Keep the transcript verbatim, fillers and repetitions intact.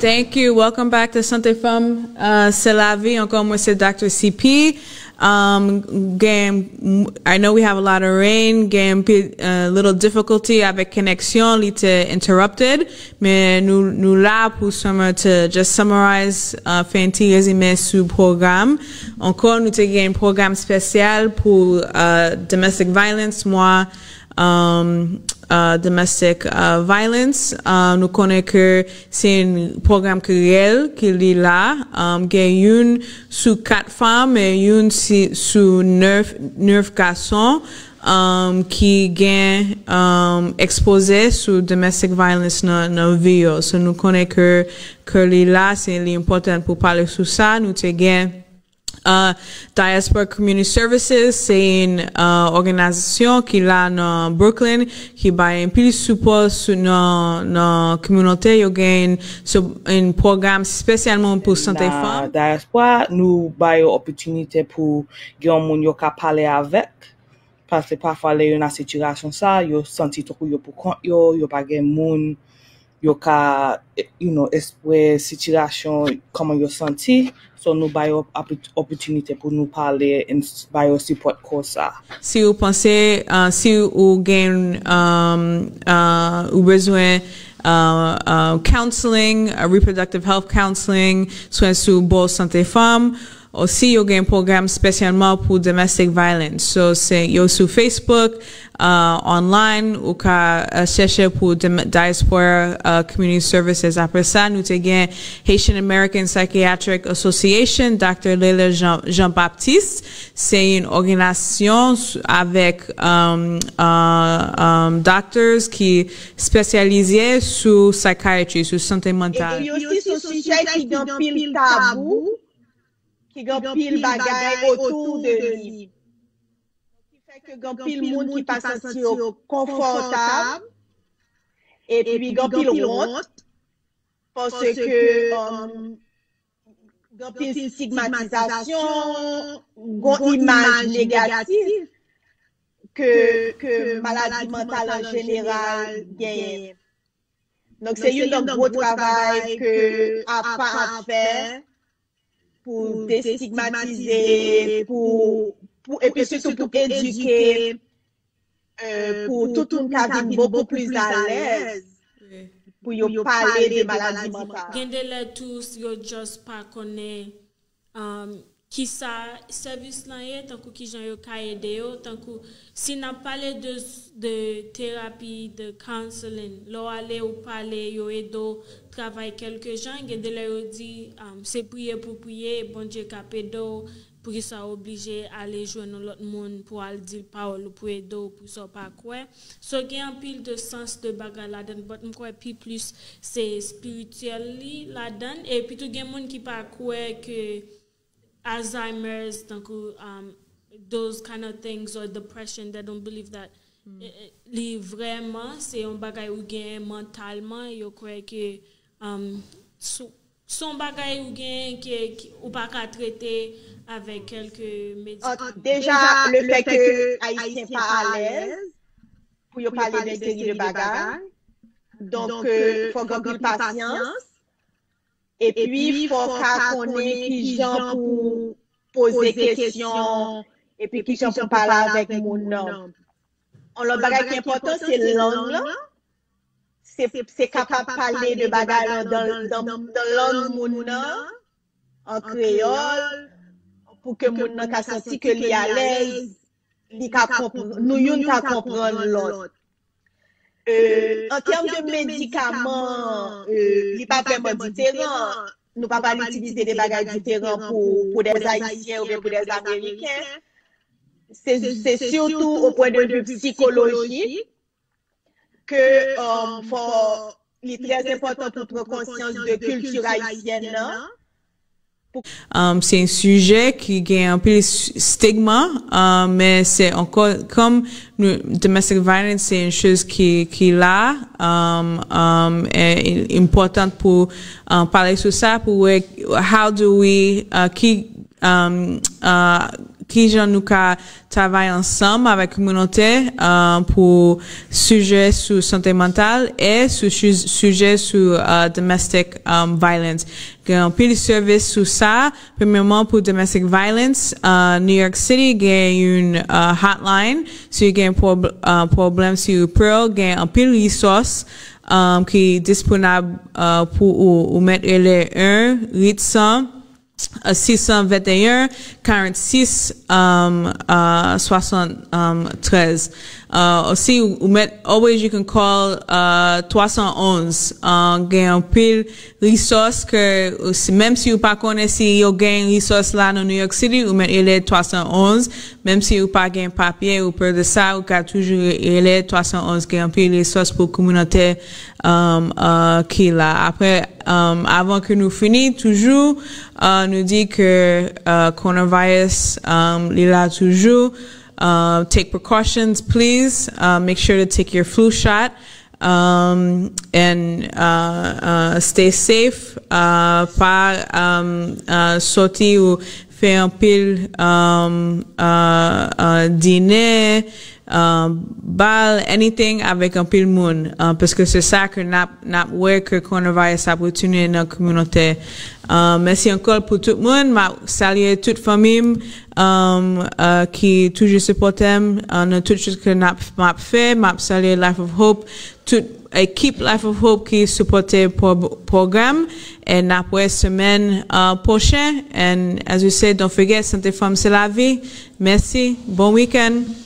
Thank you. Welcome back to Sante Fanm, uh, Se Lavi. Ankò, mwen se Doctor C P. Um, gen, I know we have a lot of rain. Gen anpil, uh, little difficulty avèk koneksyon. Li te interrupted. Men nou, nou la pou summer to just summarize, uh, fè yon ti rezime sou pwogram. Ankò, nou te gen yon pwogram espesyal pou, uh, domestic violence, mwa, um, uh, domestic, uh, violence. Uh, nou konnen ke se yon pwogram ki reyèl, ki li la. Um, gen youn sou kat fanm, e youn si, sou nèf, nèf gason, um, ki gen, um, ekspoze sou domestic violence nan, nan vi yo. So, nou konnen ke, ke li la, se li enpòtan pou pale sou sa. Nou te gen, uh, Diaspora Community Services, se yon, uh, òganizasyon ki la nan Brooklyn, ki bay anpil sipò sou, nan, nan kominote yo. Gen yon pwogram espesyalman pou sante fanm. Nan diaspora, nou ba yo opòtinite pou gen yon moun yo ka pale avèk. Paske pafwa, lè yo nan sitiyasyon sa, yo santi tankou yo pou kont yo, yo pa gen moun, yo ka, you know, eksprime sitiyasyon, kòman yo santi. So, nou ba yo opòtinite pou nou pale, e ba yo sipò konsa. Si ou panse, uh, si ou gen, um, uh, ou bezwen, uh, uh, counseling, uh, reproductive health counseling, swen sou bò sante fanm, osi, yo gen pwogram espesyalman pou domestic violence. So, se, yo sou Facebook, uh, online, ou ka, uh, chèche pou dem-, Diaspora, uh, Community Services. Apre sa, nou te gen Haitian American Psychiatric Association, Doctor Leila Jean, Jean Baptiste. Se yon òganizasyon s-, avèk, um, uh, um, doctors ki espesyalize sou psychiatry, sou sante mantal. E li osi se yon sijè ki gen anpil tabou, ki gen anpil bagay otou de li. Ki fè ke gen anpil moun ki pa santi yo konfòtab, epi gen anpil wont, paske, um, gen anpil stigmatizasyon, gen imaj negatif ke, ke maladi mantal an jeneral genyen. Donk, se youn nan gwo travay ke apa ap fè pou destigmatize, pou, pou, epi sitou pou edike, euh, pou tout moun ka vin bokou plis alèz pou yo pale de maladi mantal. Gen de lè tou, yo just pa konnen, um, kisa sèvis lan ye, tankou kijan yo ka ede yo, tankou si n ap pale de, de terapi, de counseling, lè w ale ou pale, yo ede w travay kèlke jan, gen de lè yo di, um, se priye pou priye, Bondye k ap ede w, poukisa w oblije ale jwenn yon lòt moun pou al di l pawòl ou pou ede w pou sa w pa kwè. So, gen anpil de sans de bagay ladan, but m kwè pi plis se spirityèl li ladan, epi tou gen moun ki pa kwè ke Alzheimer's, tankou, um, those kind of things, or depression, they don't believe that, eh, eh, li vrèman se yon bagay ou gen mantalman, yo kwè ke, um, sou, se yon bagay ou gen ke, ke ou pa ka trete avèk kèlke medikaman. Deja, lefètke Ayisyen pa alèz pou yo pale de seri de bagay, donk, euh, fò gen anpil pasyans. Epi, fò w ka konnen kijan pou poze kesyon, epi kijan pou pale avèk moun nan. Yon lòt bagay ki enpòtan, se lang lan. Se, se kapab pale de bagay lan nan, nan, nan lang moun nan, an kreyòl, pou ke moun nan ka santi ke li alèz, li ka konpr-, nou youn ka konprann lòt. Euh, an tèm de medikaman, euh, li pa vrèman diferan. Nou pa pral itilize de bagay diferan pou, pou dè Ayisyen oubyen pou dè Ameriken. Se, se sitou o pwen de vi sikolojik ke, euh, fò, li trè enpòtan pou pran konsyans de kilti ayisyèn nan. Um, se yon sijè ki gen anpil s-, stigma, um, men se ankò, kòm nou, domestic violence, se yon choz ki, ki la, um, um, e, e enpòtan pou, um, pale sou sa, pou wè, how do we, uh, ki, um, uh, kijan nou ka travay ansanm avèk kominote, uh, pou sijè sou sante mantal e sou sijè sou, uh, domestic, um, violence. Gen anpil sèvis sou sa. Premyèman, pou domestic violence, uh, New York City gen yon, uh, hotline. Si w gen pwob-, uh, pwoblèm, si w pè, gen anpil resous, um, ki disponib, uh, pou ou. Ou mèt rele un huit cents, uh, six cent vingt et un, quarante-six, um, uh, soixante-treize. Uh, osi, ou mèt, always you can call, uh, twa san onz. Uh, gen anpil resous ke, uh, si, menm si ou pa konnen si yo gen resous la nan New York City, ou mèt rele twa san onz. Menm si ou pa gen papye, ou pè de sa, ou ka toujou rele twa san onz. Gen anpil resous pou kominote, um, uh, ki la. Apre, um, avan ke nou fini, toujou, uh, nou di ke, uh, coronavirus, um, li la toujou. Uh, take precautions, please. Uh, make sure to take your flu shot. Um, and, uh, uh, stay safe. Uh, pa, um, uh, soti ou fè anpil, um, uh, uh, dine, uh, bal, anything avèk anpil moun. Uh, paske se sa ke n ap, n ap wè ke coronavirus ap retounen nan kominote. Uh, mèsi ankò pou tout moun. M ap salye tout fanmi m, um, uh, ki toujou sipòte m, uh, nan tout choz ke n ap, m ap fè. M ap salye Life of Hope, tout ekip Life of Hope ki sipòte pwo-, pwogram. E n ap wè semèn, uh, pwochen. And as we say, don't forget, Sante Fanm se lavi. Mèsi. Bon weekend.